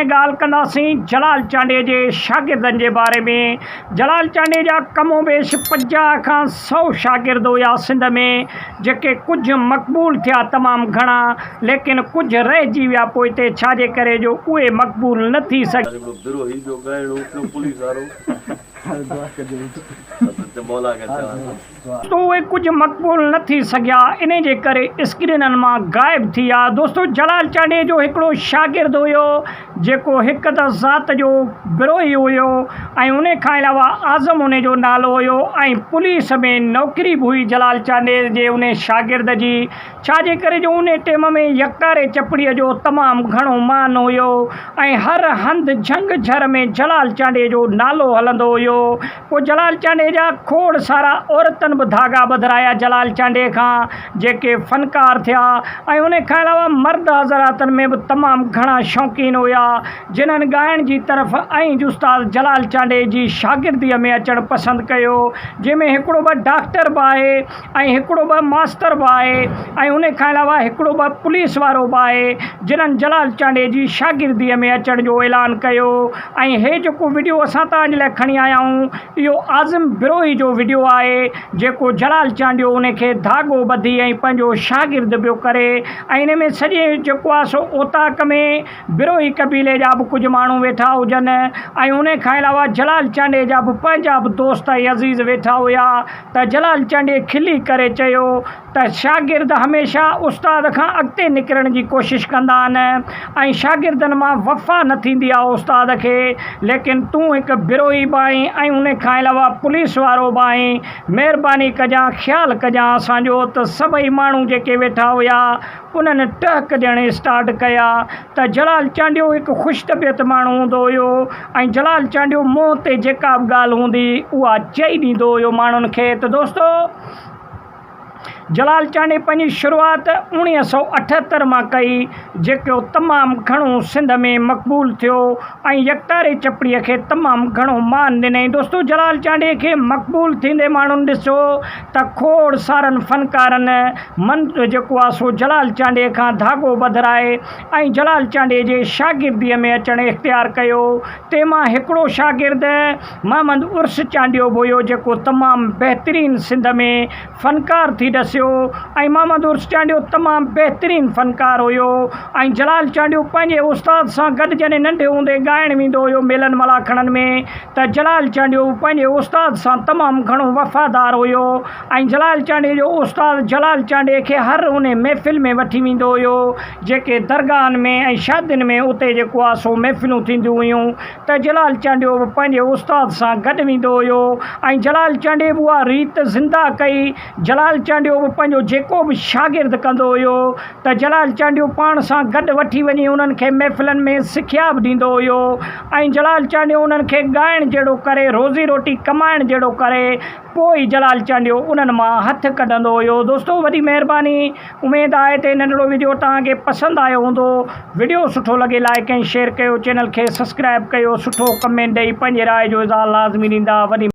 ڳالهه ڪنداسين جلال چانڊيي جي شاگردن جي باري ۾. جلال چانڊيي جا ڪم و بيش 50 کان 100 شاگرد هيا سنڌ ۾ جيڪي ڪجهه مقبول ٿيا تمام گهڻا ليڪن ڪجهه رهجي ويا پوئتي ڇاجي ڪري جو اهي مقبول نه ٿي سگهيا. هڪڙو بروهي ٻيو ڳائڻو ٽيون پوليس وارو مولا کي چوان ٿو. دوستو اهي ڪجهه مقبول نه ٿي سگهيا انهي جي ڪري اسڪرينن مان غائب ٿي ويا. دوستو جلال چانڊيي جو هڪڙو شاگرد هيو جيڪو هڪ ته ذات جو بروهي هيو ۽ انهي کان علاوه اعظم انهي جو نالو هيو ۽ پوليس ۾ نوڪري به هئي جلال چانڊيي جي انهي شاگرد جي ڇا جي ڪري جو انهي ٽيم ۾ يڪتاري چپڙيء جو تمام گهڻو مان هيو ۽ هر هنڌ جهنگ جهر ۾ جلال چانڊيي جو نالو هلندو هيو. پوء جلال چانڊيي جا کوڙ سارا عورتن به ڌاڳا ٻڌرايا جلال چانڊيي کان جيڪي فنڪار ٿيا ۽ انهي کان علاوه مرد حضراتن ۾ به تمام گهڻا شوقين هيا جنھن ڳائڻ جي طرف ۽ استاد جلال چانڊيي جي شاگرديء ۾ اچڻ پسند ڪيو، جنھن ۾ ھڪڙو ٻه ڊاڪٽر به آھي ۽ ھڪڙو ٻه ماستر به آھي ۽ ان کان علاوه ھڪڙو ٻه پوليس وارو به آھي، جنھن جلال چانڊيي جي شاگرديء ۾ اچڻ جو اعلان ڪيو ۽ ھي جيڪو وڊيو اسان توھان جي لاء کڻي آيا آھيون اھو اعظم بروھي جو وڊيو آھي، جيڪو جلال چانڊيو ان کي ڌاڳو ٻڌي ۽ پنھنجو شاگرد پيو ڪري ۽ ان ۾ سڄي جيڪو آھي سو اوطاق ۾. بروهي قبيلي جا به ڪجهه ماڻهو ويٺا هجن ۽ انهي کان علاوه جلال چانڊيي جا به پنهنجا به دوست ۽ عزيز ويٺا هيا ته جلال چانڊيي کلي ڪري چيو ته شاگرد هميشه استاد کان اڳتي نڪرڻ جي ڪوشش ڪندا آهن ۽ شاگردن مان وفا نه ٿيندي آهي استاد کي ليڪن تون هڪ بروهي به آهين ۽ انهي کان علاوه پوليس وارو به آهين مهرباني ڪجان خيال ڪجان اسان جو ته سڀئي ماڻهو جيڪي ويٺا هيا انهن ٽهڪ ڏيڻ اسٽارٽ ڪيا ته جلال چانڊيو هڪ خوش طبيعت ماڻهو هوندو هيو ۽ جلال چانڊيو منهن تي جيڪا به ڳالهه هوندي اها چئي ڏيندو هيو ماڻهن کي ته دوستو جلال چانڊيي پنهنجي شروعات 1978 مان ڪئي جيڪو تمام گهڻو سنڌ ۾ مقبول ٿيو ۽ يڪتاري چپڙي کي تمام گهڻو مان ڏنائين دوستو جلال چانڊيي کي مقبول ٿيندي ماڻهن ڏسو ته کوڙ سارن فنڪارن من جيڪو آ سو جلال چانڊيي کان ڌاڳو ٻڌرائي ۽ جلال چانڊيي جي شاگرديء ۾ اچڻ اختيار ڪيو. تنهن مان هڪڙو شاگرد محمد عرس چانڊيو به هيو جيڪو تمام بهترين سنڌ ۾ فنڪار ٿي ڏسيو ۽ محمد عرس چانڊيو تمام بهترين فنڪار هيو ۽ جلال چانڊيو پنهنجي استاد سان گڏ جڏهن ننڍي هوندي ڳائڻ ويندو هيو ميلن ملاکڙن ۾ ته جلال چانڊيو به پنهنجي استاد سان تمام گهڻو وفادار هيو ۽ جلال چانڊيي جو استاد جلال چانڊيي کي هر انهي محفل ۾ وٺي ويندو هيو جيڪي درگاهن ۾ ۽ شادين ۾ اتي جيڪو آ سو محفلون ٿينديون هيون ته جلال چانڊيو به پنهنجي استاد سان گڏ ويندو هيو ۽ جلال چانڊيي به اها ريت زنده ڪئي جلال چانڊيو به پنهنجو جيڪو به شاگرد ڪندو هيو ته جلال چانڊيو پاڻ سان گڏ وٺي وڃي انهن کي محفلن ۾ سکيا به ڏيندو هيو ۽ جلال چانڊيو انهن کي ڳائڻ جهڙو ڪري روزي روٽي ڪمائڻ جهڙو ڪري پوء ئي جلال چانڊيو انهن مان هٿ ڪڍندو هيو. دوستو وڏي مهرباني اميد آهي ته هي ننڍڙو وڊيو توهان کي پسند آيو هوندو وڊيو سٺو لڳي لائيڪ ۽ شيئر ڪيو چينل کي سسڪرائب ڪيو سٺو ڪمينٽ ڏئي پنهنجي راء جو اظهار لازمي ڏيندا وڏي.